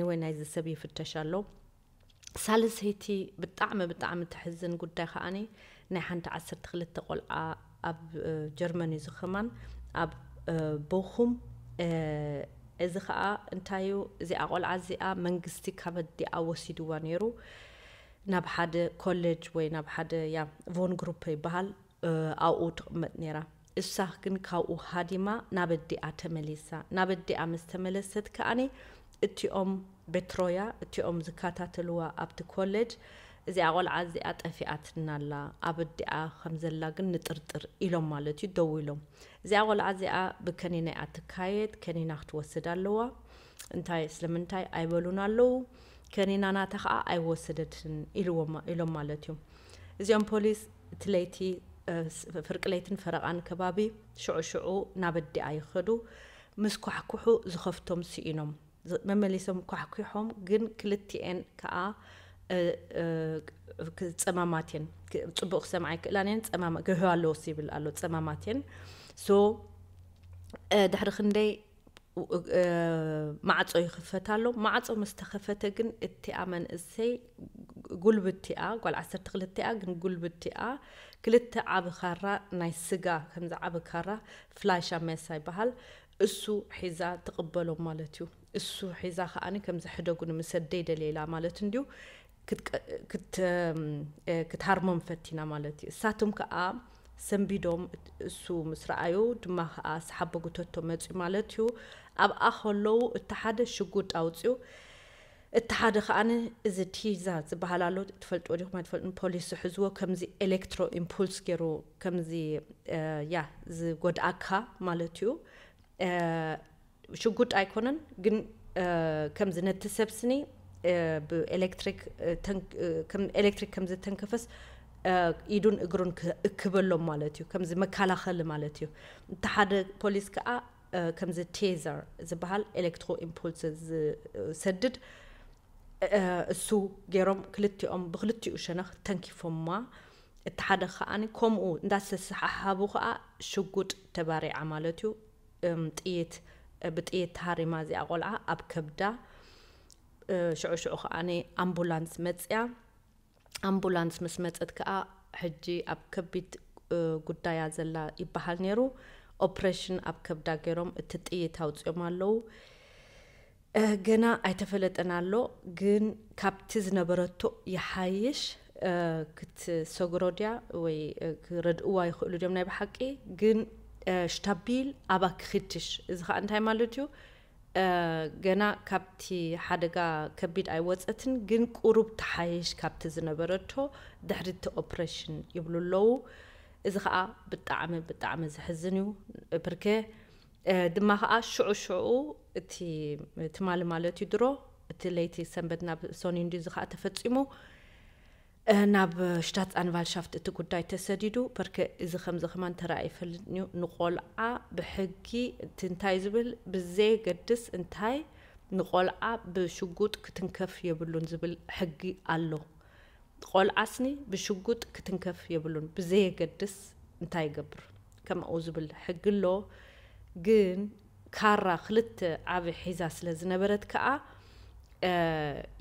ወይ ናይዚ ሰብ ይፍተሽ ኣሎ። ሳልሰይቲ ብጣዕሚ ብጣዕሚ ተሕዝን ጉዳይ ከዓኒ ናይ ሓንቲ ዓሰርተ ክልተ ቆልዓ ኣብ ጀርመን እዩ ዝኸማን ኣብ ቦኹም። እዚ ከዓ እንታይ እዩ? እዚኣ ቆልዓ እዚኣ መንግስቲ ካብ ኣዲኣ ወሲድዋ ነይሩ ናብ ሓደ ኮሌጅ ወይ ናብ ሓደ ያ ቮን ግሩፕ ይበሃል ኣብኡ ትቕመጥ ነይራ። እሳ ግን ካብኡ ሃዲማ ናብ ኣዲኣ ተመሊሳ። ናብ ኣዲኣ ምስ ተመለሰት ከዓኒ እቲኦም ቤትሮያ እቲኦም ዝከታተልዋ ኣብቲ ኮሌጅ እዚኣ ቆልዓ እዚኣ ጠፊኣትና ኣላ ኣብ ኣዲኣ ከም ዘላ ግን ንጥርጥር ኢሎም ማለት እዩ ደው ኢሎም። እዚኣ ቆልዓ እዚኣ ብከኒና እያ ትካየድ፣ ከኒና ክትወስድ ኣለዋ። እንታይ ስለምንታይ ኣይበሉን ኣለዉ። ከኒና ናታ ከዓ ኣይወሰደትን ኢልዎም ኢሎም ማለት እዩ። እዚኦም ፖሊስ እቲ ለይቲ ፍርቂ ለይትን ፈረቓን ከባቢ ሽዑ ሽዑ ናብ ኣዲኣ ይኸዱ። ምስ ኳሕኩሑ ዝኸፍቶም ስኢኖም መመሊሶም ኳሕኩሖም ግን ክልቲኤን ከዓ ፀማማት እየን። ፅቡቅ ክሰምዓ ይክእላን እየን። ፀማማ ገህዮ ኣለዎ ይብል ኣሎ። ፀማማት እየን። ሶ ድሕሪ ክንደይ ማዕፆ ይኽፈት ኣሎ። ማዕፆ ምስ ተኸፈተ ግን እቲኣ መንእሰይ ጉልብቲኣ ጓል ዓሰርተ ክልተ እያ ግን ጉልብቲኣ ክልተ ዓቢ ካራ ናይ ስጋ ከምዚ ዓቢ ካራ ፍላሻ ሜሳ ይበሃል እሱ ሒዛ ትቕበሎም ማለት እዩ። እሱ ሒዛ ከዓኒ ከምዚ ሕደጉ ንምሰደይ ደልየ ኢላ ማለት እንድዩ ክትሃርሞም ፈቲና ማለት እዩ። እሳቶም ከዓ ሰንቢዶም እሱ ምስ ረኣዩ ድማ ከዓ ሰሓቦ ጉተቶ መፅዩ ማለት እዩ። ኣብኣ ከለዉ እቲ ሓደ ሽጉጥ ኣውፅኡ እቲ ሓደ ከዓኒ እዚ ቲዛ ዝበሃል ኣሎ ትፈልጥዎ ዲኹም ኣይትፈልጡን ፖሊስ ዝሕዝዎ ከምዚ ኤሌክትሮ ኢምፑልስ ገይሩ ከምዚ ያ ዝጎድኣካ ማለት እዩ። ሽጉጥ ኣይኮነን ግን ከምዚ ነቲ ሰብ ስኒ ብኤሌክትሪክ ኤሌክትሪክ ከምዚ ተንከፈስ ኢዱን እግሩን እክበሎም ማለት እዩ። ከምዚ መከላኸሊ ማለት እዩ። እቲ ሓደ ፖሊስ ከዓ ከምዚ ቴዘር ዝበሃል ኤሌክትሮ ኢምፑልስ ዝሰድድ እሱ ገይሮም ክልቲኦም ብክልቲኡ ሸነኽ ተንኪፎማ። እቲ ሓደ ከዓኒ ከምኡ እንዳተሰሓሓቡ ከዓ ሽጉጥ ተባሪዓ ማለት እዩ። ጥይት ብጥይት ተሃሪማ እዚኣ ቆልዓ ኣብ ከብዳ። ሽዑ ሽዑ ከዓኒ ኣምቡላንስ መፅያ። ኣምቡላንስ ምስ መፀት ከዓ ሕጂ ኣብ ከቢድ ጉዳያ ዘላ ይበሃል ነይሩ። ኦፕሬሽን ኣብ ከብዳ ገይሮም እቲ ጥይት ኣውፅኦም ኣለዉ። ገና ኣይተፈለጠን ኣሎ ግን ካብቲ ዝነበረቶ ይሓይሽ። ክትሰግሮ ድያ ወይ ክረድእዋ ይኽእሉ ድዮም ናይ ብሓቂ ግን ሽታቢል ኣባ ክኽድሽ እዚ ከዓ እንታይ ማለት እዩ? ገና ካብቲ ሓደጋ ከቢድ ኣይወፀትን ግን ቁሩብ ተሓይሽ ካብቲ ዝነበረቶ ድሕሪ እቲ ኦፕሬሽን ይብሉ ኣለዉ። እዚ ከዓ ብጣዕሚ ብጣዕሚ ዘሕዝን እዩ። ብርኬ ድማ ከዓ ሽዑ ሽዑ እቲ ትማሊ ማለት እዩ ድሮ እቲ ለይቲ ሰንበት ናብ ሶኒ እንዲ እዚ ከዓ ተፈፂሙ ናብ ሽታት ኣንቫልሻፍት እቲ ጉዳይ ተሰዲዱ በርከ እዚ ከምዚ ከማን ተረኣ ይፈልጥን እዩ። ንቆልዓ ብሕጊ እቲ እንታይ ዝብል ብዘየገድስ እንታይ ንቆልዓ ብሽጉጥ ክትንከፍ የብሉን ዝብል ሕጊ ኣሎ። ቆልዓስኒ ብሽጉጥ ክትንከፍ የብሉን ብዘየገድስ እንታይ ይገብር ከምኡ ዝብል ሕጊ ኣሎ። ግን ካራ ክልተ ዓቢ ሒዛ ስለ ዝነበረት ከዓ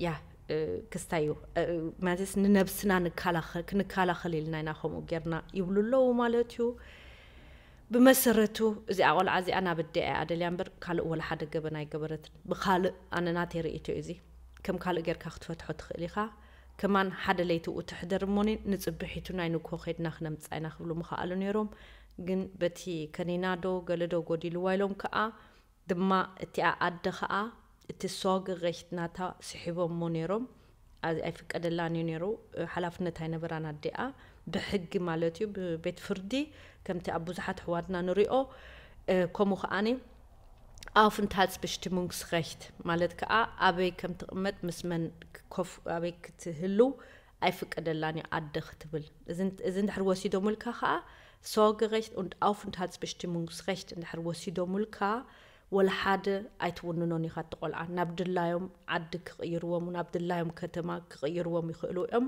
ያ ክስታይ እዩ ማለት ንነብስና ንከላኸል ኢልና ኢና ከምኡ ጌርና ይብሉ ኣለዉ ማለት እዩ። ብመሰረቱ እዚኣ ቆልዓ እዚኣ ናብ ኣዲኣ እያ ኣደልያ እምበር ካልእ ወላ ሓደ ገበን ኣይገበረትን። ብካልእ ኣነ ናተይ ርእይቶ እዩ እዚ። ከም ካልእ ጌርካ ክትፈትሖ ትኽእል ኢኻ። ከማን ሓደ ለይቲ ኡ ትሕደር እሞኒ ንፅብሒቱ ናይ ንግሆ ከይድና ክነምፅኣ ኢና ክብሉ ምኸኣሉ ነይሮም። ግን በቲ ከኒና ዶ ገለ ዶ ጎዲልዋ ኢሎም ከዓ ድማ እቲኣ ኣደ ከዓ እቲ ሶግ ሬሽት ናታ ስሒቦሞ ነይሮም። ኣይፍቀደላን እዩ ነይሩ። ሓላፍነት ኣይነበራን ኣዲኣ ብሕጊ ማለት እዩ ብቤት ፍርዲ ከምቲ ኣብ ብዙሓት ኣሕዋትና ንሪኦ ከምኡ ከዓኒ ኣውፍንታልትስብሽቲሙንግስሬሽት ማለት ከዓ ኣበይ ከም ትቕመጥ ምስ መን ኮፍ ኣበይ ክትህልው ኣይፍቀደላን እዩ ኣደ ክትብል። እዚ እንድሕር ወሲዶምልካ ከዓ Sorgerecht und Aufenthaltsbestimmungsrecht እንድሕር ወሲዶምልካ ወላ ሓደ ኣይትውንኖን ኢኻ። እቲ ቆልዓ ናብ ድላዮም ዓዲ ክቕይርዎም ናብ ድላዮም ከተማ ክቕይርዎም ይኽእሉ እዮም።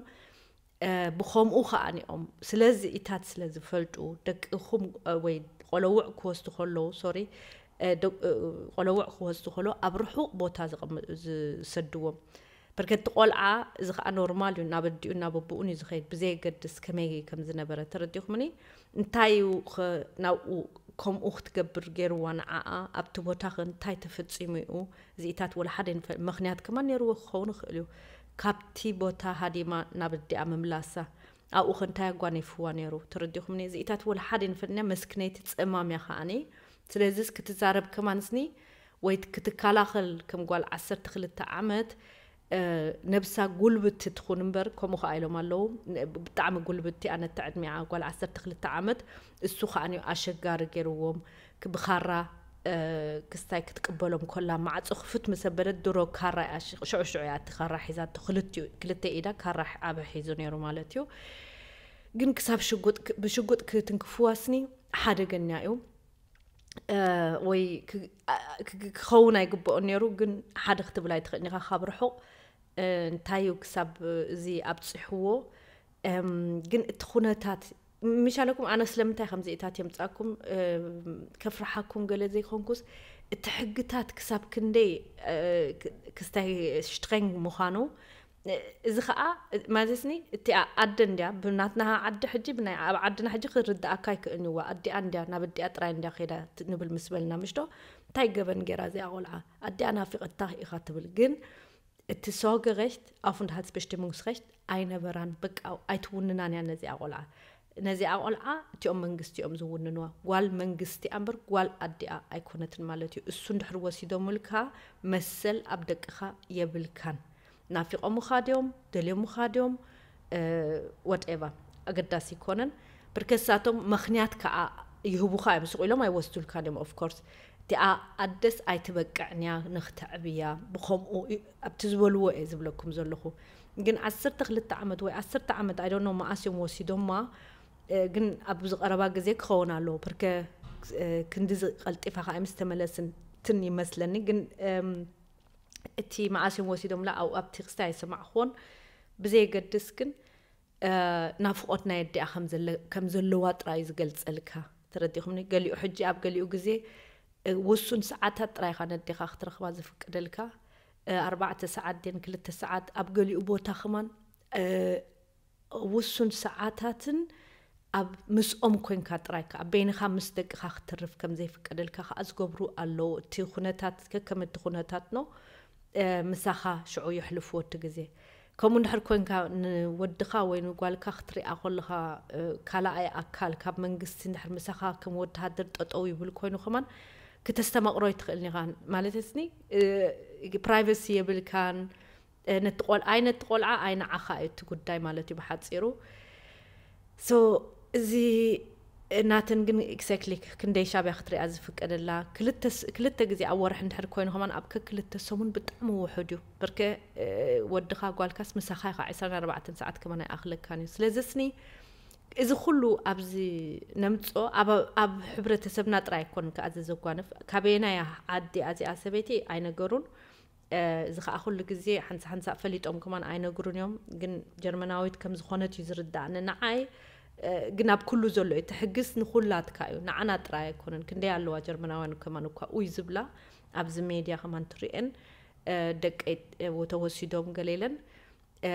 ብኸምኡ ከዓ ኒኦም ስለዚ ኢታት ስለ ዝፈልጡ ደቅኹም ወይ ቆለውዕ ክወስዱ ከለዉ ሶሪ እ፣ ደቅ-፣ እ፣ ቆለውዕ ክወስዱ ከሎ ኣብ ርሑቕ ቦታ ዝቐም-፣ ዝሰድዎም። በርከቲ ቆልዓ፣ እዚ ኸዓ ኖርማል እዩ፣ ናብ ኣዲኡ ናብ ኣቦኡን እዩ ዝኸይድ፣ ብዘየገድስ ከመይ ከም ዝነበረ። ተረዲኹምኒ? እንታይ እዩ ኸ ናብኡ ከምኡ ክትገብር ገይርዋ ንዓኣ? ኣብቲ ቦታኸ እንታይ ተፈጺሙ እዩ? እዚኢታት ወላ ሓደ ይንፈ-፣ ምኽንያት ከማን ነይርዎ ክኸውን ይኽእል እዩ። ካብቲ ቦታ ሃዲማ ናብ ኣዲኣ ምምላሳ፣ ኣብኡ ኸ እንታይ ኣጓኒፍዋ ነይሩ? ተረዲኹምኒ? እዚኢታት ወላ ሓደ ይንፈልጥና፣ መስክነይቲ ጸማም እያ ከዓኒ። ስለዚስ ክትዛረብ ከማንስኒ ወይ ክትከላኸል ከም ጓል ዓሰርተ ክልተ ዓመት፣ እ፣ ነብሳ ጉልብቲ ትኹን እምበር፣ ከምኡ ኸዓ ኢሎም ኣለዉ። ን-፣ ብጣዕሚ ጉልብቲ እያ ነቲ ዕድሚኣ፣ ጓል ዓሰርተ ክልተ ዓመት። እሱ ኸዓኒ ኣሸጋሪ ገይርዎም፣ ክ-፣ ብኻራ፣ እ፣ ክስታይ ክትቅበሎም ኮላ፣ ማዕጾ ክፍት ምስ ኣበለት ድሮ ካራ እያ፣ ሽ-፣ ሽዑ ሽዑ እያ እቲ ካራ ሒዛቶ፣ ክልቲኡ፣ ክልተ ኢዳ ካራ ሕ-፣ ኣብ ሒዙ ነይሩ ማለት እዩ። ግን ክሳብ ሽጉጥ ክ-፣ ብሽጉጥ ክትንክፍዋስኒ ሓደገኛ እዩ። እ፣ ወይ ክ-፣ ኣ-፣ ክ-፣ ክ-፣ ክኸውን ኣይግብኦን ነይሩ፣ ግን ሓደ ክትብል ኣይትኽእልን ኢኻ ካብ ርሑቕ። እ፣ እንታይ እዩ ክሳብ እዚ ኣብጺሕዎ። እም፣ ግን እቲ ኩነታት፣ ምሻለኩም ኣነ ስለምንታይ ከምዚኢታት የምጻኩም፣ እም፣ ከፍርሓኩም ገለ ዘይኮንኩስ፣ እቲ ሕግታት ክሳብ ክንደይ፣ እ፣ ክ-፣ ክስታይ ሽትረንግ ምዃኑ፣ እዚ ኸኣ ማለትኒ፣ እቲኣ ኣደ እንድያ፣ ብናትና ዓዲ ሕጂ፣ ብናይ ኣብ ዓድና ሕጂ ክርድኣካ ኣይክእልን እዩ። ኣዲኣ እንድያ፣ ናብ ኣዲኣ ጥራይ እንድያ ከይዳ ት-፣ ንብል ምስ በልና፣ ምሽ ዶ? እንታይ ገበን ገይራ እዚኣ ቆልዓ? ኣዲኣ ናፊቐታ ኢኻ ትብል። ግን እቲ Sorgerecht auf Unterhaltsbestimmungsrecht ኣይነበራን። በቃ ኣይትውንናን እያ ነዚኣ ቆልዓ። ነዚኣ ቆልዓ እቲኦም መንግስቲ እዮም ዝውንንዋ። ጓል መንግስቲ እያ እምበር ጓል ኣዲኣ ኣይኮነትን ማለት እዩ። እሱ እንድሕር ወሲዶምልካ መሰል ኣብ ደቅኻ የብልካን። ናፊቖምኻ ድዮም? ደልዮምኻ ድዮም? እ፣ whatever፣ ኣገዳሲ ኣይኮነን። ብርከሳቶም ምኽንያት ከኣ ይህቡኻ እዮም። ስቕ ኢሎም ኣይወስዱልካን እዮም። Of course፣ እቲኣ ኣደስ ኣይትበቅዕን እያ፣ ንኽተዕብያ፣ ብኸምኡ እ-፣ ኣብቲ ዝበልዎ እየ ዝብለኩም ዘለኹ። ግን ዓሰርተ ክልተ ዓመት ወይ ዓሰርተ ዓመት፣ I don't know፣ መኣስ እዮም ወሲዶማ። እ፣ ግን ኣብዚ ቀረባ ግዜ ክኸውን ኣለዎ። ብርከ፣ እ፣ ክንዲ ዝ-፣ ቀልጢፋ ከኣ ምስ ተመለስን ትን ይመስለኒ። ግን፣ እም፣ እቲ መኣስ እዮም ወሲዶምላ፣ ኣብኡ ኣብቲ ክስታይ ኣይሰማዕኹዎን። ብዘየገድስ ግን፣ እ፣ ናፍቖት ናይ ኣዲኣ ከም ዘለ-፣ ከም ዘለዋ ጥራይ እዩ ዝገልጸልካ። ተረዲኹምኒ? ገሊኡ ሕጂ ኣብ ገሊኡ ግዜ፣ እ፣ ውሱን ሰዓታት ጥራይ ኢኻ ነዴኻ ክትረኽባ ዝፍቀደልካ። እ፣ ኣርባዕተ ሰዓት ድየን ክልተ ሰዓት፣ ኣብ ገሊኡ ቦታ ከማን፣ እ፣ ውሱን ሰዓታትን ኣብ ምስኦም ኮንካ ጥራይ ከኣ በይንኻ ምስ ደቅኻ ክትርፍ ከም ዘይፍቀደልካ ከኣ ዝገብሩ ኣለዉ። እቲ ኩነታት ከከም እቲ ኩነታት ነው፣ እ፣ ምሳኻ ሽዑ የሕልፍዎ እቲ ግዜ። ከምኡ እንድሕር ኮንካ ንወድኻ ወይ ንጓልካ ክትሪኣ ከለኻ፣ እ፣ ካልኣይ ኣካል ካብ መንግስቲ እንድሕር ምሳኻ ከም ወተሃደር ጠጠው ይብል ኮይኑ ከማን ክተስተማቕሮ ኣይትኽእልን ኢኻ። ማለት ስኒ፣ እ፣ ፕራይቨሲ የብልካን። እ፣ ነቲ ቆል-፣ ኣይ ነቲ ቆልዓ ኣይ ንዓኻ እዩ እቲ ጉዳይ ማለት እዩ ብሓጺሩ። So፣ እዚ ናተን ግን exactly ክንደይ ሻብያ ክትሪኣ ዝፍቀደላ፣ ክልተ ስ-፣ ክልተ ግዜ ኣብ ወርሒ እንድሕር ኮይኑ ከማን ኣብ ከክልተ ሰሙን ብጣዕሚ ውሑድ እዩ። ብርከ፣ እ፣ ወድኻ ጓልካስ ምሳኻ ኢኻ ዕስራን ኣርባዕተን ሰዓት ከማን ኣይኣኽለካን እዩ። ስለዚ ስኒ እዚ ኩሉ ኣብዚ ነምጾ ኣብ፣ ኣብ ሕብረተሰብና ጥራይ ኣይኮን ከኣ እዚ ዘጓንፍ፣ ካበየናይ ዓዲ እያ እዚኣ ሰበይቲ ኣይነገሩን። እ፣ እዚ ኸኣ ኩሉ ግዜ ሓንሳ ሓንሳ ፈሊጦም ከማን ኣይነግሩን እዮም። ግን ጀርመናዊት ከም ዝኾነት እዩ ዝርዳእኒ ንዓይ። እ፣ ግን ኣብ ኩሉ ዘሎ እዩ። እቲ ሕግስ ንኹላትካ እዩ። ንዓና ጥራይ ኣይኮነን። ክንደይ ኣለዋ ጀርመናውያን ከማን እኳ ኡይ ዝብላ ኣብዚ ሜድያ ከማን ትሪኤን፣ እ፣ ደቀይ፣ እ፣ ተወሲዶም ገለ ኢለን፣ እ፣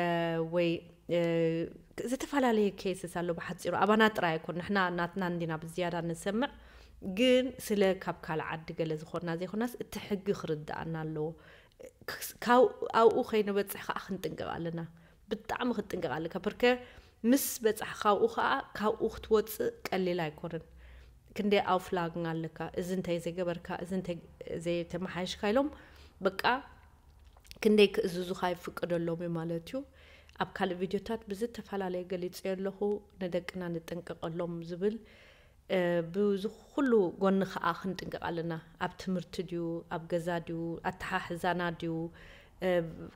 ወይ፣ እ፣ ዝተፈላለየ ኬስስ ኣሎ። ብሓጺሩ ኣባና ጥራይ ኣይኮን። ንሕና ናትና እንዲና ብዝያዳ ንሰምዕ። ግን ስለ ካብ ካልእ ዓዲ ገለ ዝኾንና ዘይኮናስ እቲ ሕጊ ክርድኣና ኣለዎ። ክስ-፣ ካብ ኣብኡ ከይንበጽሕ ከኣ ክንጥንቀቕ ኣለና። ብጣዕሚ ክትጥንቀቕ ኣለካ። ብርከ ምስ በጻሕካ ኣብኡ ከኣ ካብኡ ክትወጽእ ቀሊል ኣይኮነን። ክንደይ ኣውፍላግን ኣለካ፣ እዚ እንተይ ዘይገበርካ፣ እዚ እንተይ ዘይተመሓየሽካ ኢሎም በቃ ክንደይ ክእዝዙኻ ይፍቅደሎም እዩ ማለት እዩ። ኣብ ካልእ ቪድዮታት ብዝተፈላለየ ገሊጸዮ ኣለኹ፣ ንደቅና ንጠንቀቐሎም ዝብል። እ፣ ብዚ ኩሉ ጎኒ ከኣ ክንጥንቀቕ ኣለና። ኣብ ትምህርቲ ድዩ፣ ኣብ ገዛ ድዩ፣ ኣተሓሕዛና ድዩ፣ እ፣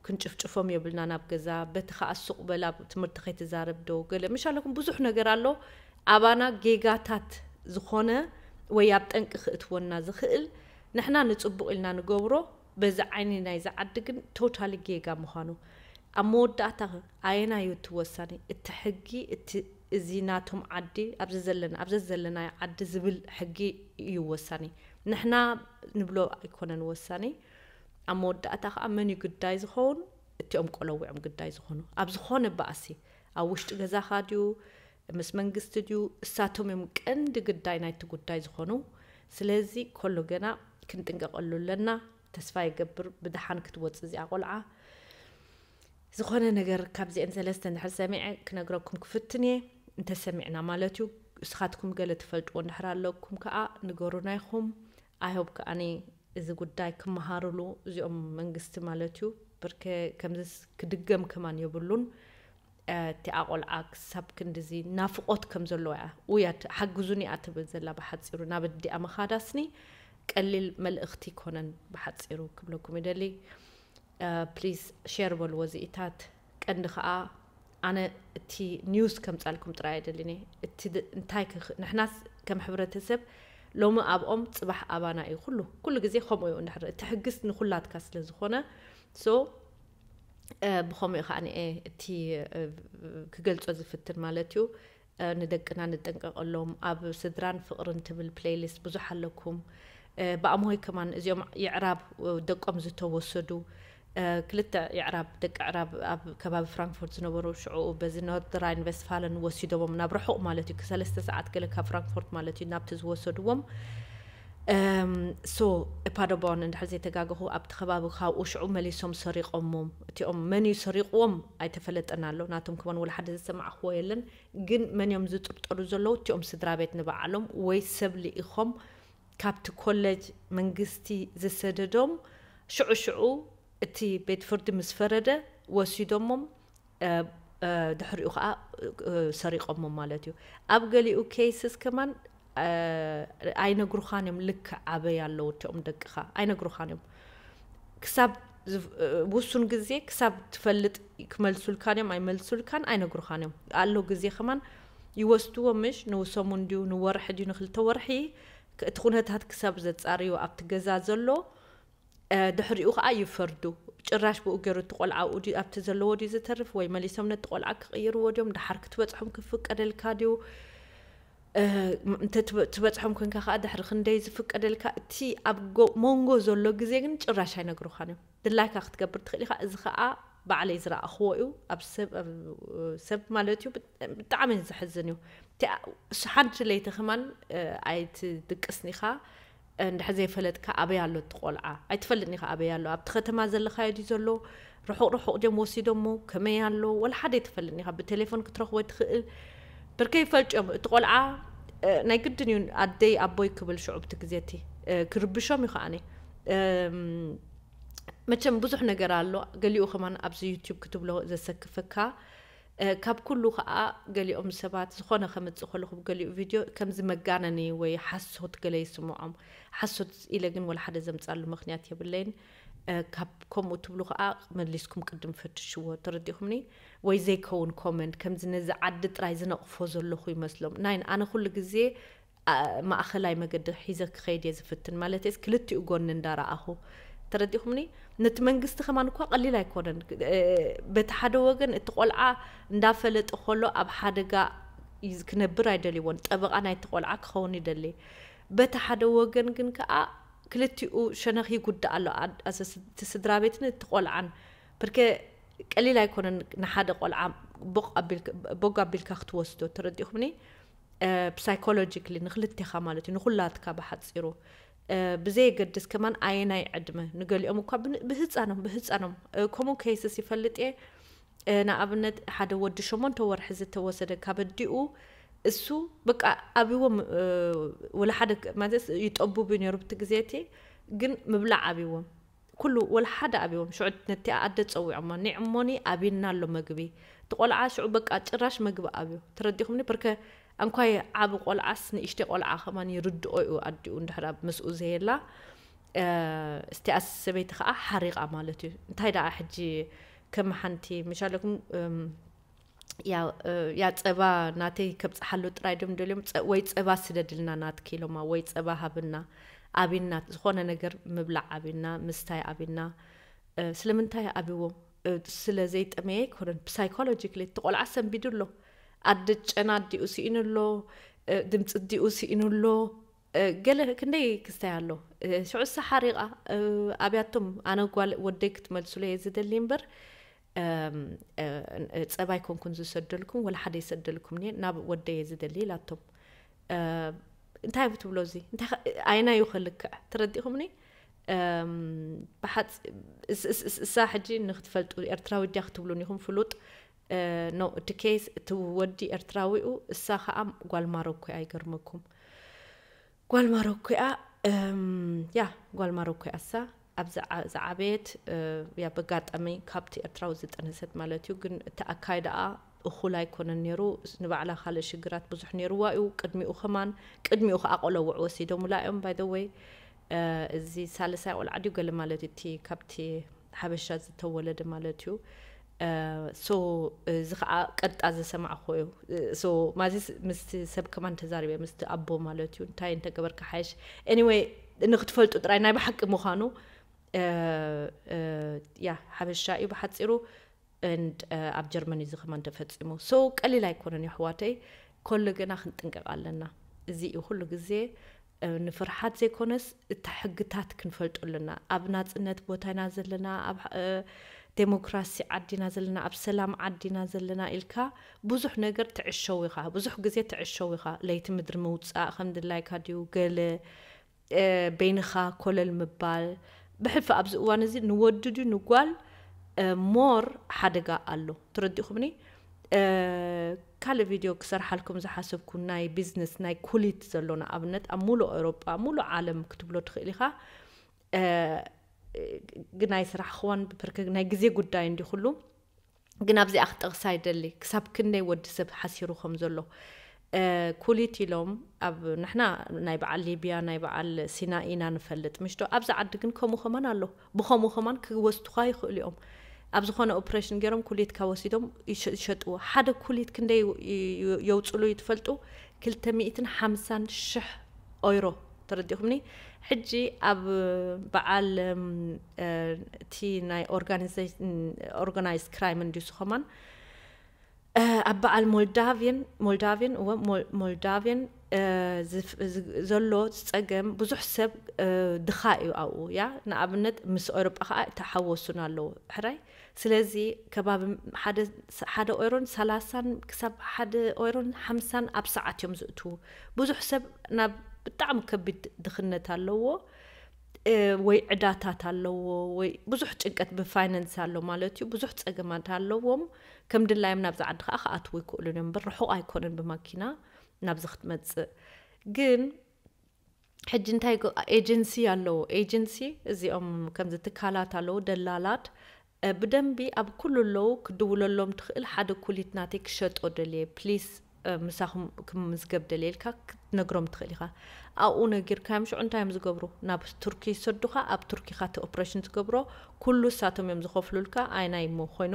ክንጭፍጭፎም የብልናን ኣብ ገዛ። በቲ ከኣ ሱቕ በል ኣብ ትምህርቲ ከይትዛረብ ዶ፣ ገለ ምሽ ኣለኩም ብዙሕ ነገር ኣሎ። ኣባና ጌጋታት ዝኾነ ወይ ኣብ ጠንቂ ክእትወና ዝኽእል፣ ንሕና ንጽቡቕ ኢልና ንገብሮ፣ በዚ ዓይኒ ናይዚ ዓዲ ግን ቶታሊ ጌጋ ምዃኑ። ኣብ መወዳእታ ኣየናይ እዩ እቲ ወሳኒ? እቲ ሕጊ፣ እቲ፣ እዚ ናቶም ዓዲ፣ ኣብዚ ዘለና፣ ኣብዚ ዘለናዮ ዓዲ ዝብል ሕጊ እዩ ወሳኒ። ንሕና ንብሎ ኣይኮነን ወሳኒ። ኣብ መወዳእታ ከዓ መን እዩ ግዳይ ዝኸውን? እቲኦም ቆለዊዖም ግዳይ ዝኾኑ። ኣብ ዝኾነ ባእሲ፣ ኣብ ውሽጢ ገዛኻ ድዩ፣ ምስ መንግስቲ ድዩ፣ እሳቶም እዮም ቀንዲ ግዳይ ናይቲ ጉዳይ ዝኾኑ። ስለዚ ከሎ ገና ክንጥንቀቐሉ ኣለና። ተስፋ ይገብር ብደሓን ክትወፅእ እዚኣ ቆልዓ። ዝኾነ ነገር ካብዚአን ሰለስተ እንድሕር ሰሚዐ ክነግረኩም ክፍትን እየ። እንተሰሚዕና ማለት እዩ። እስኻትኩም ገለ ትፈልጥዎ እንድሕር ኣለኩም ከዓ ንገሩና ኢኹም። ኣይሆብ ከዓኒ እዚ ጉዳይ ክመሃርሉ እዚኦም መንግስቲ ማለት እዩ። ብርከ ከምዚስ ክድገም ከማን የብሉን። እቲ ኣቆልዓ ክሳብ ክንድዚ ናፍቆት ከም ዘለዎ እያ። ውያት ሓግዙኒ እያ ትብል ዘላ ብሓፂሩ። ናብ ኣዲኣ ምኻዳስኒ ቀሊል መልእኽቲ ይኮነን ብሓፂሩ ክብለኩም ይደሊ። ፕሊዝ ሼር በልዎ ዝኢታት። ቀንዲ ከዓ ኣነ እቲ ኒውስ ከምፃልኩም ጥራይ ኣይደልን እየ። እቲ ድ- እንታይ ክኽ- ንሕናስ ከም ሕብረተሰብ ሎሚ ኣብኦም ፅባሕ ኣባና እዩ። ኩሉ ኩሉ ግዜ ከምኡ እዩ እንድሕር እቲ ሕግስ ንኩላትካ ስለ ዝኾነ ሶ ብኸምኡ ከዓ ንኤ እቲ ክገልፆ ዝፍትን ማለት እዩ። ንደቅና ንጠንቀቀሎም። ኣብ ስድራን ፍቅርን ትብል ፕሌይሊስት ብዙሕ ኣለኩም። ብኣምሆይ ከማን እዚኦም የዕራብ ደቆም ዝተወሰዱ ክልተ የዕራብ ደቂ ዕራብ ኣብ ከባቢ ፍራንክፎርት ዝነበሩ ሽዑ በዚ ኖርድ ራይን ቨስትፋለን ወሲዶሞም ናብ ርሑቕ ማለት እዩ። ክሰለስተ ሰዓት ገለ ካብ ፍራንክፎርት ማለት እዩ ናብቲ ዝወሰድዎም። ሶ ፓደቦን እንድሕር ዘይተጋገኹ ኣብቲ ከባቢ ካብኡ ሽዑ መሊሶም ሰሪቆሞም። እቲኦም መን እዩ ሰሪቅዎም ኣይተፈለጠን ኣሎ። ናቶም ከማን ወላ ሓደ ዝሰማዕክዎ የለን። ግን መን እዮም ዝጥርጠሩ ዘለዉ? እቲኦም ስድራ ቤት ንባዕሎም ወይ ሰብ ልኢኾም ካብቲ ኮለጅ መንግስቲ ዝሰደዶም ሽዑ ሽዑ እቲ ቤት ፍርዲ ምስ ፈረደ ወሲዶሞም ድሕሪኡ ከዓ ሰሪቆሞም ማለት እዩ። ኣብ ገሊኡ ኬይስስ ከማን ኣይነግሩኻን እዮም። ልክዕ ኣበይ ኣለዉ እቲኦም ደቅኻ ኣይነግሩኻን እዮም። ክሳብ ውሱን ግዜ ክሳብ ትፈልጥ ክመልሱልካን እዮም ኣይመልሱልካን ኣይነግሩኻን እዮም። ኣሎ ግዜ ከማን ይወስድዎ ምሽ ንሰሙን ድዩ ንወርሒ ድዩ ንክልተ ወርሒ እቲ ኩነታት ክሳብ ዘፃርዩ ኣብቲ ገዛ ዘሎ ድሕሪኡ ከዓ ይፈርዱ። ጭራሽ ብኡ ገይሩ እቲ ቆልዓ ኣብኡ ድዩ ኣብቲ ዘለዎ ድዩ ዝተርፍ ወይ መሊሶም ነቲ ቆልዓ ክቕይርዎ ድዮም? ደሓር ክትበፅሖም ክፍቀደልካ ድዩ? እንተ ትበፅሖም ኮንካ ከዓ ድሕሪ ክንደይ ዝፍቀደልካ? እቲ ኣብ መንጎ ዘሎ ግዜ ግን ጭራሽ ኣይነግሩኻን እዮም። ድላይካ ክትገብር ትኽእል ኢኻ። እዚ ከዓ ባዕለይ ዝረኣኽዎ እዩ። ኣብ ሰብ ማለት እዩ። ብጣዕሚ ዘሕዝን እዩ። ሓንቲ ለይቲ ከማን ኣይትድቅስኒኻ እንድሕር ዘይፈለጥካ ኣበይ ኣሎ እቲ ቆልዓ ኣይትፈልጥኒኻ ኣበይ ኣሎ ኣብቲ ከተማ ዘለኻዮ ድዩ ዘሎ ርሑቕ ርሑቕ ድዮም ወሲዶሞ ከመይ ኣሎ ወላ ሓደ ኣይትፈልጥኒኻ ብቴሌፎን ክትረኽቦ ትኽእል ብርከይ ይፈልጡ እዮም እቲ ቆልዓ ናይ ግድን እዩ ኣደይ ኣቦይ ክብል ሽዑ ብቲ ግዜ እቲ ክርብሾም እዩ ከዓኒ መቸም ብዙሕ ነገር ኣሎ ገሊኡ ከማን ኣብዚ ዩትዩብ ክትብሎ ዘሰክፈካ ካብ ኩሉ ከዓ ገሊኦም ሰባት ዝኾነ ከምፅእ ከለኹ ብገሊኡ ቪድዮ ከምዚ መጋነኒ ወይ ሓሶት ገለ ይስምዖም ሓሶት ኢለ ግን ወላ ሓደ ዘምፃሉ ምክንያት የብለይን ካብ ከምኡ ትብሉ ከዓ መሊስኩም ቅድም ፈትሽዎ ተረዲኹምኒ ወይ ዘይከውን ኮመንት ከምዚ ነዚ ዓዲ ጥራይ ዝነቕፎ ዘለኹ ይመስሎም ናይ ኣነ ኩሉ ግዜ ማእኸላይ መገዲ ሒዘ ክኸይድ እየ ዝፍትን ማለት ስ ክልቲኡ ጎኒ እንዳረኣኹ ተረዲኹምኒ ነቲ መንግስቲ ከማን እኳ ቀሊል ኣይኮነን በቲ ሓደ ወገን እቲ ቆልዓ እንዳፈለጠ ከሎ ኣብ ሓደጋ ክነብር ኣይደልይዎን ጠበቃ ናይቲ ቆልዓ ክኸውን ይደሊ በቲ ሓደ ወገን ግን ከዓ ክልቲኡ ሸነኽ ይጉዳእ ኣሎ እቲ ስድራ ቤትን እቲ ቆልዓን ብርከ ቀሊል ኣይኮነን ንሓደ ቆልዓ ቦግ ኣቢልካ ክትወስዶ ተረዲኹምኒ psychologically ንክልቴኻ ማለት እዩ ንኩላትካ ብሓፂሩ ብዘየገድስ ከማን ኣየናይ ዕድመ ንገሊኦም እኳ ብህፃኖም ብህፃኖም ከምኡ cases ይፈልጥ እየ ንኣብነት ሓደ ወዲ ሸሞንተ ወርሒ ዝተወሰደ ካብ ኣዲኡ እሱ በቃ ኣብዎም ወላ ሓደ ማለት ይጠቡብ ነሩ ብቲ ግዜ እቲ ግን ምብላዕ ኣብዎም ኩሉ ወላ ሓደ ኣብዎም ሽዑ ነቲ ኣደ ፀዊዖማ ኒዕሞኒ ኣብና ኣሎ መግቢ እቲ ቆልዓ ሽዑ በቃ ጭራሽ መግቢ ኣብዮ ተረዲኹምኒ ብርከ ኣንኳይ ዓብ ቆልዓስ ንእሽተይ ቆልዓ ከማን ይርድኦ እዩ ኣዲኡ እንድሕር ኣብ ምስኡ ዘየላ እስቲኣስ ሰበይቲ ከዓ ሓሪቓ ማለት እዩ እንታይ ደኣ ሕጂ ከም ሓንቲ መሻለኩም ያ ጸባ ናተይ ከብጽሓሉ ጥራይ ድም ደልዮም ወይ ጸባ ስደድልና ናትኪ ኢሎማ ወይ ጸባ ሃብና ኣቢና ዝኾነ ነገር ምብላዕ ኣቢና ምስታይ ኣቢና ስለምንታይ ኣብዎም ስለ ዘይጠመየ ኣይኮነን psychologically እቲ ቆልዓ ሰንቢዱ ኣሎ ኣደ ጨና ኣዲኡ ስኢኑ ኣሎ ድምፂ ኣዲኡ ስኢኑ ኣሎ ገለ ክንደይ ክስታይ ኣሎ። ሽዑ እሳ ሓሪቓ ኣብያቶም ኣነ ጓል ወደይ ክትመልሱለይ እየ ዝደሊ እምበር ጸባይ ኮንኩን ዝሰደልኩም ወላ ሓደ ይሰደልኩም እየ ናብ ወደይ እየ ዝደሊ ኢላቶም። እንታይ ትብሎ እዚ? ኣይና እዩ ከልክዕ? ተረዲኹምኒ? ብሓፅ እሳ ሕጂ ንክትፈልጡ ኤርትራዊ ድያ ክትብሉን ኢኹም ፍሉጥ። ኖ እቲ ኬስ እቲ ወዲ ኤርትራዊኡ እሳ ከዓ ጓል ማሮኮ ኣይገርመኩም። ጓል ማሮኮ እያ። ያ ጓል ማሮኮ እያ እሳ። ኣብ ዝዓበየት ያ በጋጣሚ ካብቲ ኤርትራዊ ዝጠነሰት ማለት እዩ። ግን እቲ ኣካይዳኣ እኹል ኣይኮነን ነይሩ። ንባዕላ ካልእ ሽግራት ብዙሕ ነይርዋ እዩ። ቅድሚኡ ከማን ቅድሚኡ ከዓ ቆለውዕ ወሲዶምላ እዮም። ባይ ወይ እዚ ሳልሳይ ቆልዓ ድዩ ገለ ማለት እቲ ካብቲ ሓበሻ ዝተወለደ ማለት እዩ። ሶ እዚ ከዓ ቀጣ ዝሰማዕኮ እዩ። ሶ ማዚ ምስ ሰብ ከማን ተዛሪበ ምስቲ ኣቦ ማለት እዩ። እንታይ እንተገበርካ ሓይሽ? ኤኒወይ ንክትፈልጡ ጥራይ ናይ ብሓቂ ምዃኑ ያ ሓበሻ እዩ ብሓፂሩ። And ኣብ ጀርመን እዚ ከማን ተፈፂሙ። ሶ ቀሊል ኣይኮነን የሕዋተይ። ኮሉ ግና ክንጥንቀቕ ኣለና። እዚ እዩ ኩሉ ግዜ ንፍርሓት ዘይኮነስ እቲ ሕግታት ክንፈልጦ ኣለና። ኣብ ናፅነት ቦታ ኢና ዘለና፣ ኣብ ዴሞክራሲ ዓዲና ዘለና፣ ኣብ ሰላም ዓዲና ዘለና ኢልካ ብዙሕ ነገር ትዕሸው ኢኻ። ብዙሕ ግዜ ትዕሸው ኢኻ። ለይቲ ምድሪ ምውፃእ ከም ድላይካ ድዩ ገለ በይንኻ ኮለል ምባል ብሕልፊ ኣብዚ እዋን እዚ ንወዲ ድዩ ንጓል ሞር ሓደጋ ኣሎ። ትረዲኹምኒ? ካልእ ቪድዮ ክሰርሓልኩም ዝሓሰብኩ ናይ ቢዝነስ ናይ ኩሊት ዘሎ ንኣብነት ኣብ ሙሉእ ኤውሮጳ ሙሉእ ዓለም ክትብሎ ትኽእል ኢኻ። ግን ኣይስራሕኽዋን ብብርክ ናይ ግዜ ጉዳይ እንዲ ኩሉ። ግን ኣብዚኣ ክጠቕሳ ይደሊ ክሳብ ክንደይ ወዲ ሰብ ሓሲሩ ከም ዘሎ። ኩሊት ኢሎም ኣብ ንሕና ናይ በዓል ሊብያ ናይ በዓል ሲና ኢና ንፈልጥ ምሽዶ ኣብዚ ዓዲ ግን ከምኡ ከማን ኣሎ። ብኸምኡ ከማን ክወስዱኻ ይኽእሉ እዮም። ኣብ ዝኾነ ኦፕሬሽን ገይሮም ኩሊትካ ወሲዶም ይሸጥዎ። ሓደ ኩሊት ክንደይ የውፅሉ እዩ ትፈልጡ? ክልተ ሚእትን ሓምሳን ሽሕ ኦይሮ። ተረዲኹምኒ? ሕጂ ኣብ በዓል እቲ ናይ ኦርጋናይዝ ክራይም እንዲሱ ከማን ኣብ በዓል ሞልዳቪን ሞልዳቪን እወ ሞልዳቪን ዘሎ ፀገም ብዙሕ ሰብ ድኻ እዩ ኣብኡ ያ ንኣብነት ምስ ኤውሮጳ ከዓ ተሓወሱን ኣለዉ ሕራይ። ስለዚ ከባቢ ሓደ ኦይሮን ሰላሳን ክሳብ ሓደ ኦይሮን ሓምሳን ኣብ ሰዓት እዮም ዝእትዉ። ብዙሕ ሰብ ናብ ብጣዕሚ ከቢድ ድኽነት ኣለዎ ወይ ዕዳታት ኣለዎ ወይ ብዙሕ ጭንቀት ብፋይናንስ ኣሎ ማለት እዩ። ብዙሕ ፀገማት ኣለዎም። ከም ድላዮም ናብዚ ዓዲ ከዓ ክኣትዉ ይክእሉን እዮም እምበር ርሑቕ ኣይኮነን ብማኪና ናብዚ ክትመፅእ። ግን ሕጂ እንታይ ኤጀንሲ ኣለዎ። ኤጀንሲ እዚኦም ከምዚ ትካላት ኣለዉ ደላላት ብደንቢ ኣብ ኩሉ ኣለዉ። ክድውለሎም ትኽእል ሓደ ኩሊት ናተይ ክሸጦ ደልየ ፕሊስ ምሳኹም ክምዝገብ ደልየ ኢልካ ክትነግሮም ትኽእል ኢኻ። ኣብኡ ነጊርካዮም ሽዑ እንታይ እዮም ዝገብሩ? ናብ ቱርኪ ይሰዱኻ። ኣብ ቱርኪ ኢኻ እቲ ኦፕሬሽን ትገብሮ። ኩሉ እሳቶም እዮም ዝኸፍሉልካ። ኣይናይ እሞ ኮይኑ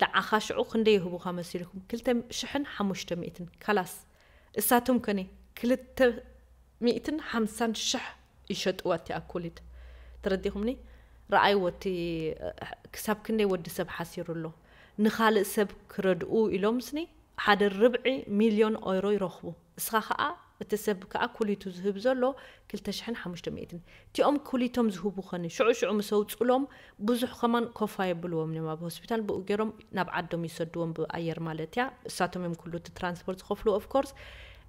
ንዓኻ ሽዑ ክንደይ ይህቡኻ መሲልኩም? ክልተ ሽሕን ሓሙሽተ ሚእትን ካላስ። እሳቶም ከኒ ክልተ ሚእትን ሓምሳን ሽሕ ይሸጥዋ እቲኣ ኩሊት። ተረዲኹምኒ? ረኣይዎ እቲ ክሳብ ክንደይ ወዲ ሰብ ሓሲሩ ኣሎ። ንኻልእ ሰብ ክረድኡ ኢሎም ስኒ ሓደ ርብዒ ሚልዮን ኦይሮ ይረኽቡ። እስኻ ከዓ እቲ ሰብ ከዓ ኩሊቱ ዝህብ ዘሎ ክልተ ሽሕን ሓሙሽተ ሚእትን። እቲኦም ኩሊቶም ዝህቡ ኸኒ ሽዑ ሽዑ ምስ ኣውፅሎም ብዙሕ ከማን ኮፋ የብልዎም እዮም ኣብ ሆስፒታል ብኡ ገይሮም ናብ ዓዶም ይሰድዎም ብኣየር ማለት እያ። እሳቶም እዮም ኩሉ እቲ ትራንስፖርት ዝኸፍሉ ኦፍኮርስ።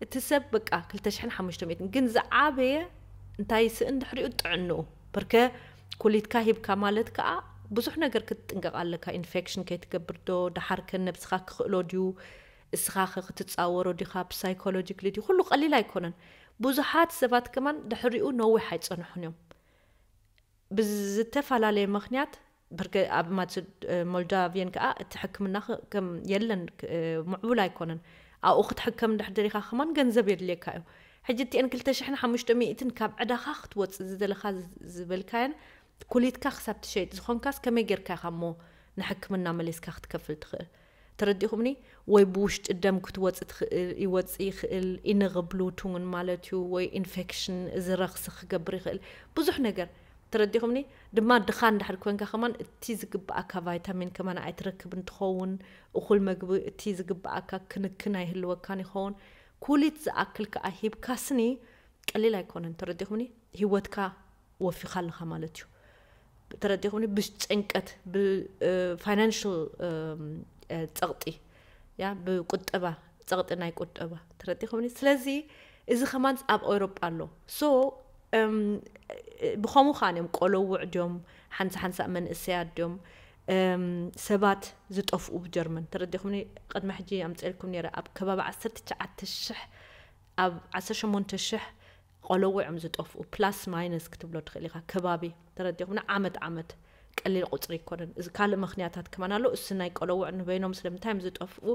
እቲ ሰብ በቃ ክልተ ሽሕን ሓሙሽተ ሚእትን ግን ዝዓበየ እንታይ ይስእን ድሕሪኡ ጥዕንኡ። ብርከ ኩሊትካ ሂብካ ማለት ከዓ ብዙሕ ነገር ክትጥንቀቕ ኣለካ። ኢንፌክሽን ከይትገብር ዶ ደሓር ከ ነብስኻ ክኽእሎ ድዩ? እስኻ ኸ ክትፃወሮ ዲኻ ብሳይኮሎጂክሊ ድዩ? ኩሉ ቀሊል ኣይኮነን። ብዙሓት ሰባት ከማን ድሕሪኡ ነዊሕ ኣይፀንሑን እዮም። ብዝተፈላለየ ምኽንያት ብርገ ኣብ ማት ሞልዳቪየን ከዓ እቲ ሕክምና ከም የለን ምዕቡል ኣይኮነን። ኣብኡ ክትሕከም እንድሕር ደሊኻ ከማን ገንዘብ የድልየካ እዩ። ሕጂ እቲአን ክልተ ሽሕን ሓሙሽተ ሚእትን ካብ ዕዳኻ ክትወፅእ ዝደለኻ ዝበልካየን ኩሊትካ ክሳብ ትሸይጥ ዝኾንካስ ከመይ ጌርካ ኢኻ እሞ ንሕክምና መሊስካ ክትከፍል ትኽእል? ተረዲኹምኒ? ወይ ብውሽጢ ደም ክትወፅ ትኽእል ይወፅ ይኽእል ኢንቕብሉቱን ማለት እዩ ወይ ኢንፌክሽን እዚ ረኽሲ ክገብር ይኽእል ብዙሕ ነገር። ተረዲኹምኒ? ድማ ድኻ እንድሕር ኮንካ ከማን እቲ ዝግብኣካ ቫይታሚን ከማን ኣይትረክብን ትኸውን። እኹል መግቢ እቲ ዝግብኣካ ክንክን ኣይህልወካን ይኸውን። ኩሊት ዝኣክል ከዓ ሂብካስኒ ቀሊል ኣይኮነን። ተረዲኹምኒ? ህይወትካ ወፊኻ ኣለኻ ማለት እዩ። ተረዲኹምኒ? ብጭንቀት፣ ብፋይናንሽል ጸቕጢ፣ ያ ብቁጠባ፣ ጸቕጢ ናይ ቁጠባ። ተረዲኹምኒ? ስለዚ እዚ ከማን ኣብ ኤውሮጳ ኣሎ። ሶ ብኸምኡ ከኣ እዮም ቆለውዕ ድዮም፣ ሓንሳ ሓንሳ መንእሰያት ድዮም ሰባት ዝጠፍኡ ብጀርመን። ተረዲኹምኒ? ቅድሚ ሕጂ ኣምፅኤልኩም ነይረ፣ ኣብ ከባቢ ዓሰርተ ትሽዓተ ሽሕ፣ ኣብ ዓሰርተ ሸሞንተ ሽሕ ቆለውዕ እዮም ዝጠፍኡ። ፕላስ ማይነስ ክትብሎ ትኽእል ኢኻ። ከባቢ፣ ተረዲኹምኒ? ዓመት ዓመት ቀሊል ቁፅሪ ኣይኮነን። እዚ ካልእ ምኽንያታት ከማን ኣሎ። እሱ ናይ ቆለውዕ ንበይኖም ስለምንታይ እዮም ዝጠፍኡ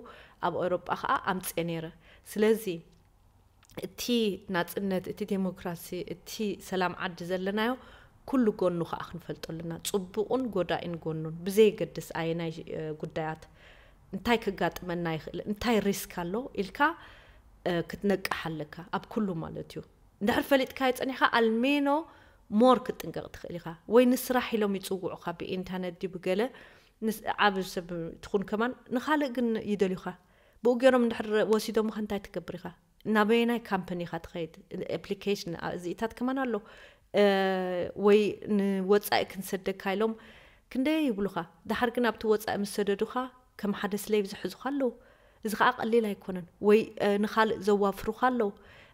ኣብ ኤውሮጳ ከዓ ኣምፅኤ ነይረ። ስለዚ እቲ ናፅነት፣ እቲ ዴሞክራሲ፣ እቲ ሰላም ዓዲ ዘለናዮ ኩሉ ጎኑ ከዓ ክንፈልጦ ኣለና። ፅቡቕን ጎዳኢን ጎኑን ብዘየገድስ ኣየናይ ጉዳያት እንታይ ከጋጥመና ይኽእል፣ እንታይ ሪስክ ኣሎ ኢልካ ክትነቅሕ ኣለካ ኣብ ኩሉ ማለት እዩ። እንድሕር ፈሊጥካዮ ፀኒሕካ ኣልሜኖ ሞር ክትጥንቀቕ ትኽእል ኢኻ። ወይ ንስራሕ ኢሎም ይፅውዑኻ ብኢንተርነት ድዩ ብገለ ዓብ ሰብ ትኹን ከማን ንኻልእ ግን ይደልዩኻ። ብኡ ገይሮም እንድሕር ወሲዶምኻ እንታይ ትገብር ኢኻ? ናበየናይ ካምፓኒ ኢኻ ትኸይድ? ኣፕሊኬሽን እዚኢታት ከማን ኣሎ። ወይ ንወፃኢ ክንሰደካ ኢሎም ክንደይ ይብሉኻ። ድሓር ግን ኣብቲ ወፃኢ ምስ ሰደዱኻ ከም ሓደ ስሌቭ ዝሕዙኻ ኣለዉ። እዚ ከዓ ቀሊል ኣይኮነን። ወይ ንኻልእ ዘዋፍሩኻ ኣለዉ።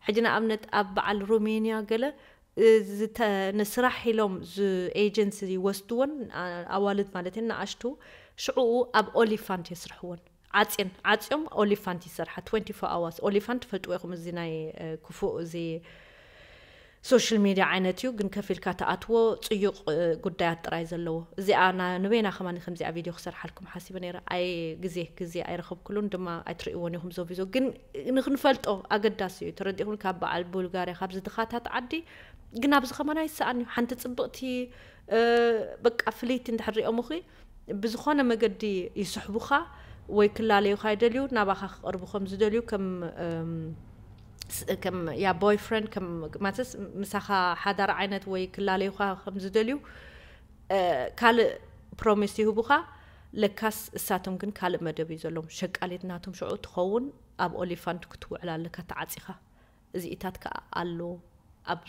ሕጂ ንኣብነት ኣብ በዓል ሮሜንያ ገለ ንስራሕ ኢሎም ኤጀንሲ ይወስድወን፣ ኣዋልድ ማለት እየን፣ ንኣሽቱ ሽዕኡ ኣብ ኦሊፋንት የስርሕወን። ዓፅየን ዓፅዮም ኦሊፋንት ይሰርሓ። ትወንቲ ፎር ኣዋርስ ኦሊፋንት ትፈልጥዎ ኢኹም። እዚ ናይ ክፉእ፣ እዚ ሶሻል ሚድያ ዓይነት እዩ፣ ግን ከፊልካ ተኣትዎ ፅዩቕ ጉዳያት ጥራይ ዘለዎ። እዚኣ ንበይና ከማን ከምዚኣ ቪድዮ ክሰርሓልኩም ሓሲበ ነይረ። ኣይ ግዜ ግዜ ኣይረኸብኩሉን ድማ ኣይትርእይዎን ኢኹም ዞቪዞ። ግን ንክንፈልጦ ኣገዳሲ እዩ። ተረዲኹም? ካብ በዓል ቡልጋርያ ካብ ዝድኻታት ዓዲ ግን ኣብዚ ከማን ኣይሰኣን እዩ። ሓንቲ ፅብቕቲ በቃ ፍልይቲ እንድሕር ሪኦሙኺ ብዝኾነ መገዲ ይስሕቡኻ ወይ ክላለዩኻ ይደልዩ፣ ናባኻ ክቐርቡ ከም ዝደልዩ ከም ከም ያ ቦይፍረንድ ከም ማለትስ ምሳኻ ሓዳር ዓይነት ወይ ክላለዩኻ ከም ዝደልዩ ካልእ ፕሮሚስ ይህቡኻ። ለካስ እሳቶም ግን ካልእ መደብ እዩ ዘለዎም። ሸቃሊት ናቶም ሽዑ ትኸውን ኣብ ኦሊፋንት ክትውዕል ኣለካ ተዓፂኻ። እዚኢታት ከዓ ኣሎ ኣብ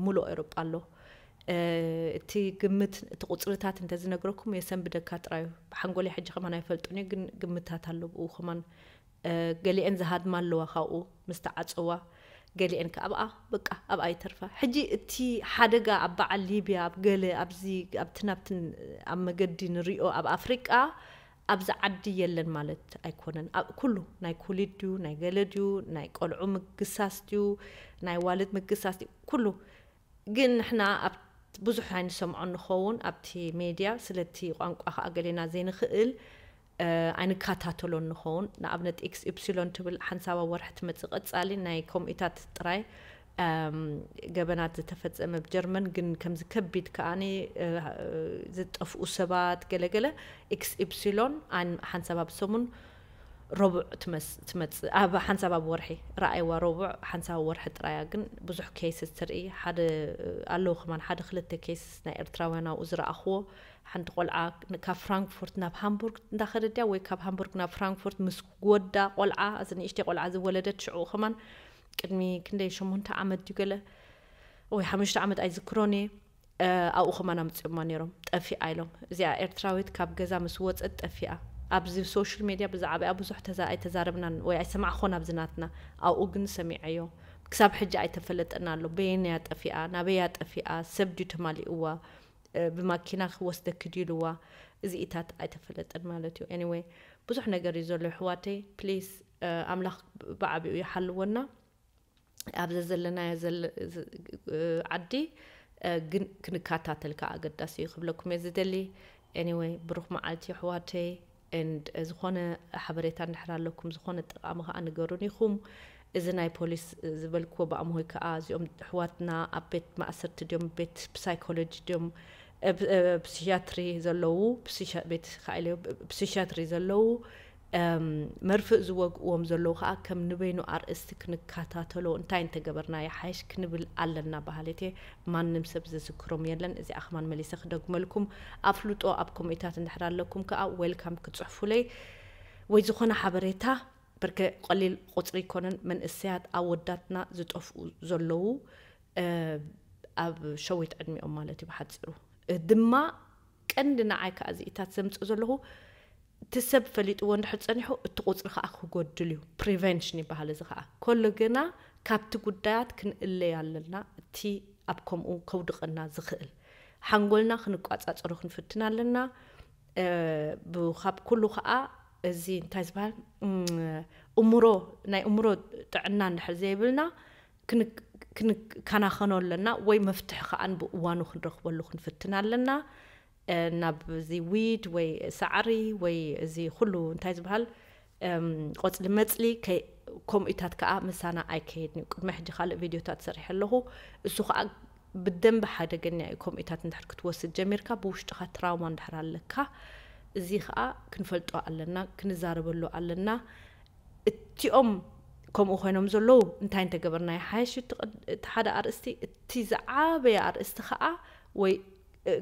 ሙሉእ ኤውሮጳ ኣሎ። እቲ ግምት እቲ ቁፅርታት እንተዝነግረኩም የሰንብደካ ጥራዩ። ብሓንጎለይ ሕጂ ከማን ኣይፈልጡን እዩ፣ ግን ግምታት ኣሎ ብኡ ከማን። ገሊአን ዝሃድማ ኣለዋ ካብኡ ምስ ተዓፀዋ፣ ገሊአን ከዓ ኣብኣ በቃ ኣብኣ ይተርፋ። ሕጂ እቲ ሓደጋ ኣብ በዓል ሊብያ ኣብ ገለ ኣብዚ ኣብቲ ናብትን ኣብ መገዲ ንሪኦ ኣብ ኣፍሪቃ ኣብዚ ዓዲ የለን ማለት ኣይኮነን። ኣብ ኩሉ ናይ ኩሊድ ድዩ ናይ ገለ ድዩ ናይ ቆልዑ ምግሳስ ድዩ ናይ ዋልድ ምግሳስ ድዩ ኩሉ ግን ንሕና ኣብ ብዙሕ ኣይንሰምዖ ንኸውን ኣብቲ ሜድያ ስለቲ ቋንቋ ከዓ ገሌና ዘይንኽእል ኣይንከታተሎን ንኸውን። ንኣብነት ኤክስ ኢፕሲሎን ትብል ሓንሳባ ወርሒ ትመፅእ ቀፃሊ ናይ ከምኡታት ጥራይ ገበናት ዝተፈፀመ ብጀርመን ግን ከምዚ ከቢድ ከዓኒ ዝጠፍኡ ሰባት ገለገለ ኤክስ ኢፕሲሎን ሓንሳባ ብሰሙን ረቡዕ ትመፅእ ኣብ ሓንሳብ ኣብ ወርሒ ረኣይዋ ረቡዕ ሓንሳብ ወርሒ ጥራያ ግን ብዙሕ ኬስስ ትርኢ ሓደ ኣለዉ ከማን ሓደ ክልተ ኬስስ ናይ ኤርትራውያን ኣብኡ ዝረኣኽዎ ሓንቲ ቆልዓ ካብ ፍራንክፉርት ናብ ሃምቡርግ እንዳኸደድያ ወይ ካብ ሃምቡርግ ናብ ፍራንክፉርት ምስ ወዳ ቆልዓ እዚ ንእሽተይ ቆልዓ ዝወለደት ሽዑ ከማን ቅድሚ ክንደይ ሸሞንተ ዓመት ድዩ ገለ ወይ ሓሙሽተ ዓመት ኣይዝክሮን እየ ኣብኡ ከማን ኣምፅኦማ ነይሮም ጠፊኣ ኢሎም። እዚኣ ኤርትራዊት ካብ ገዛ ምስ ወፀት ጠፊኣ። ኣብዚ ሶሻል ሜድያ ብዛዕባኣ ብዙሕ ተዛ ኣይተዛረብናን ወይ ኣይሰማዕኾን ኣብዚ ናትና። ኣብኡ ግን ሰሚዐዮ። ክሳብ ሕጂ ኣይተፈለጠን ኣሎ። በየነያ ጠፊኣ፣ ናበያ ጠፊኣ፣ ሰብ ድዩ ተማሊእዋ፣ ብማኪና ክወስደኪ ድዩ ኢልዋ። እዚኢታት ኣይተፈለጠን ማለት እዩ። ኤኒወይ ብዙሕ ነገር እዩ ዘሎ ኣሕዋተይ። ፕሊስ ኣምላኽ ብዓቢኡ ይሓልወና። ኣብ ዘዘለናዮ ዓዲ ግን ክንከታተል ከዓ ኣገዳሲ እዩ ክብለኩም እየ ዝደሊ። ኤኒወይ ብሩኽ መዓልቲ ኣሕዋተይ። And ዝኾነ ሓበሬታ እንድሕር ኣለኩም ዝኾነ ጠቃሚ ከዓ ንገሩን ኢኹም። እዚ ናይ ፖሊስ ዝበልክዎ ብኣምሆይ ከዓ እዚኦም ኣሕዋትና ኣብ ቤት ማእሰርቲ ድዮም ቤት ፕሳይኮሎጂ ድዮም ፕሲሽያትሪ ዘለዉ ቤት ፕሲሽያትሪ ዘለዉ መርፍእ ዝወግእዎም ዘለዉ ከዓ ከም ንበይኑ ኣርእስቲ ክንከታተሎ እንታይ እንተገበርና ይሓይሽ ክንብል ኣለና በሃሊት እየ። ማንም ሰብ ዘዝክሮም የለን። እዚኣ ከማን መሊሰ ክደግመልኩም ኣፍልጦ ኣብ ኮሚታት እንድሕር ኣለኩም ከዓ ዌልካም ክፅሕፉለይ ወይ ዝኾነ ሓበሬታ ብርከ ቀሊል ቁፅሪ ይኮነን። መንእሰያት ኣወዳትና ዝጠፍኡ ዘለዉ ኣብ ሸዊት ዕድሚኦም ማለት እዩ ብሓፂሩ። ድማ ቀንዲ ንዓይ ከዓ እዚኢታት ዘምፅእ ዘለኹ እቲ ሰብ ፈሊጥዎ እንድሕር ፀኒሑ እቲ ቁፅሪ ከዓ ክጎድል እዩ። ፕሪቨንሽን ይበሃል እዚ ከዓ። ኮሎ ግና ካብቲ ጉዳያት ክንእለይ ኣለና። እቲ ኣብ ከምኡ ከውድቐና ዝኽእል ሓንጎልና ክንቋፃፀሩ ክንፍትን ኣለና። ካብ ኩሉ ከዓ እዚ እንታይ ዝበሃል እምሮ ናይ እምሮ ጥዕና እንድሕር ዘይብልና ክንከናኸኖ ኣለና ወይ መፍትሒ ከዓን ብእዋኑ ክንረኽበሉ ክንፍትን ኣለና። ናብ እዚ ዊድ ወይ ሳዕሪ ወይ እዚ ኩሉ እንታይ ዝበሃል ቆፅሊ መፅሊ ከምኡታት ከዓ ምሳና ኣይከየድን እዩ። ቅድሚ ሕጂ ካልእ ቪድዮታት ሰሪሐ ኣለኹ። እሱ ከዓ ብደንብ ሓደገኛ እዩ። ከምኡታት እንድሕር ክትወስድ ጀሚርካ ብውሽጥኻ ትራውማ እንድሕር ኣለካ እዚ ከዓ ክንፈልጦ ኣለና፣ ክንዛረበሉ ኣለና። እቲኦም ከምኡ ኮይኖም ዘለዉ እንታይ እንተገበርና ይሓይሽ? እቲ ሓደ ኣርእስቲ። እቲ ዝዓበየ ኣርእስቲ ከዓ ወይ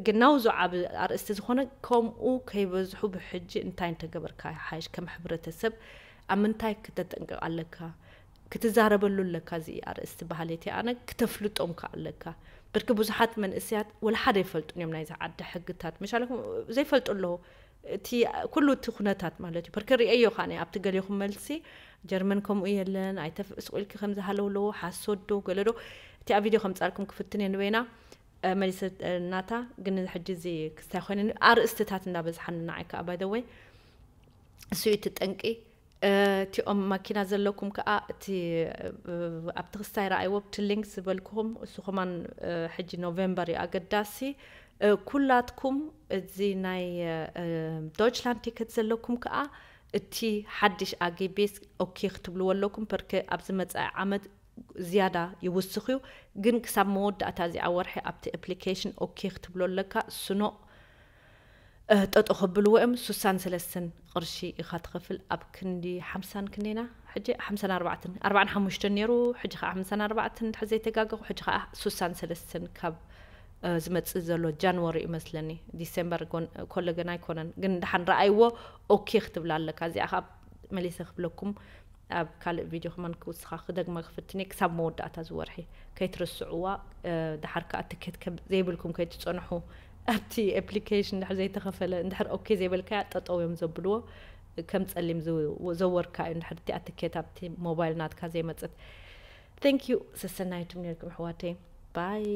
ግን ናውዞ ዓብ ኣርእስቲ ዝኾነ ከምኡ ከይበዝሑ ብሕጂ እንታይ እንተገበርካ ይሓይሽ? ከም ሕብረተሰብ ኣብ ምንታይ ክተጠንቅቕ ኣለካ? ክትዛረበሉ ኣለካ። እዚ ኣርእስቲ ባህል እቲ ኣነ ክተፍልጦም ከ ኣለካ። ብርኪ ብዙሓት መንእሰያት ወላ ሓደ ይፈልጡን እዮም ናይዚ ዓዲ ሕግታት መሻለኩም ዘይፈልጡ ኣለዉ። እቲ ኩሉ እቲ ኩነታት ማለት እዩ። ብርኪ ርእየዮ ካነ ኣብቲ ገሊኹም መልሲ ጀርመን ከምኡ የለን ኣይተፍስቁ ኢልኪ ከምዝሃለውለዎ ሓሶዶ ገለዶ እቲ ኣብ ቪድዮ ከምፃልኩም ክፍትን እየ ንበይና መሊሰ ናታ ግን ሕጂ እዚ ክስታይ ኮይነ ኣርእስትታት እንዳበዝሓኒ ንዓይ ከዓ ባይ ወይ እሱ እዩ እቲ ጠንቂ። እቲኦም ማኪና ዘለኩም ከዓ እቲ ኣብቲ ክስታይ ረኣይዎ ብቲ ሊንክ ዝበልኩኹም እሱ ከማን ሕጂ ኖቬምበር እዩ ኣገዳሲ። ኩላትኩም እዚ ናይ ዶይችላንድ ቲከት ዘለኩም ከዓ እቲ ሓድሽ ኣጊቤስ ኦኬ ክትብልዎ ኣለኩም። ፐርከ ኣብዚ መፃኢ ዓመት ዝያዳ ይውስኽ እዩ። ግን ክሳብ መወዳእታ እዚኣ ወርሒ ኣብቲ ኣፕሊኬሽን ኦኬ ክትብሎ ኣለካ። ስኖ ጠጦ ከብልዎ እዮም። ሱሳን ሰለስተን ቅርሺ ኢኻ ትኸፍል ኣብ ክንዲ ሓምሳን ክንደና ሕጂ ሓምሳን ኣርባዕተን ኣርባዓን ሓሙሽተን ነይሩ። ሕጂ ከዓ ሓምሳን ኣርባዕተን እንድሕር ዘይተጋገኹ ሕጂ ከዓ ሱሳን ሰለስተን ካብ ዝመፅእ ዘሎ ጃንዋሪ እዩ መስለኒ። ዲሴምበር ኮሎ ገና ኣይኮነን ግን ደሓን ረኣይዎ። ኦኬ ክትብላ ኣለካ እዚኣ ከዓ መሊሰ ክብለኩም ኣብ ካልእ ቪድዮ ከማን ክውስኻ ክደግማ ክፍትን እየ ክሳብ መወዳእታ ዝወርሒ ከይትርስዕዋ። ደሓር ከዓ ትኬት ዘይብልኩም ከይትፀንሑ ኣብቲ ኣፕሊኬሽን ድሕር ዘይተኸፈለ እንድሕር ኦኬ ዘይበልካያ ጠጠው እዮም ዘብልዎ። ከም ፀሊም ዘወርካ እዩ እንድሕር እቲኣ ትኬት ኣብቲ ሞባይል ናትካ ዘይመፀት። Thank you ሰሰናይቱም ነርኩም ኣሕዋተይ። ባይ።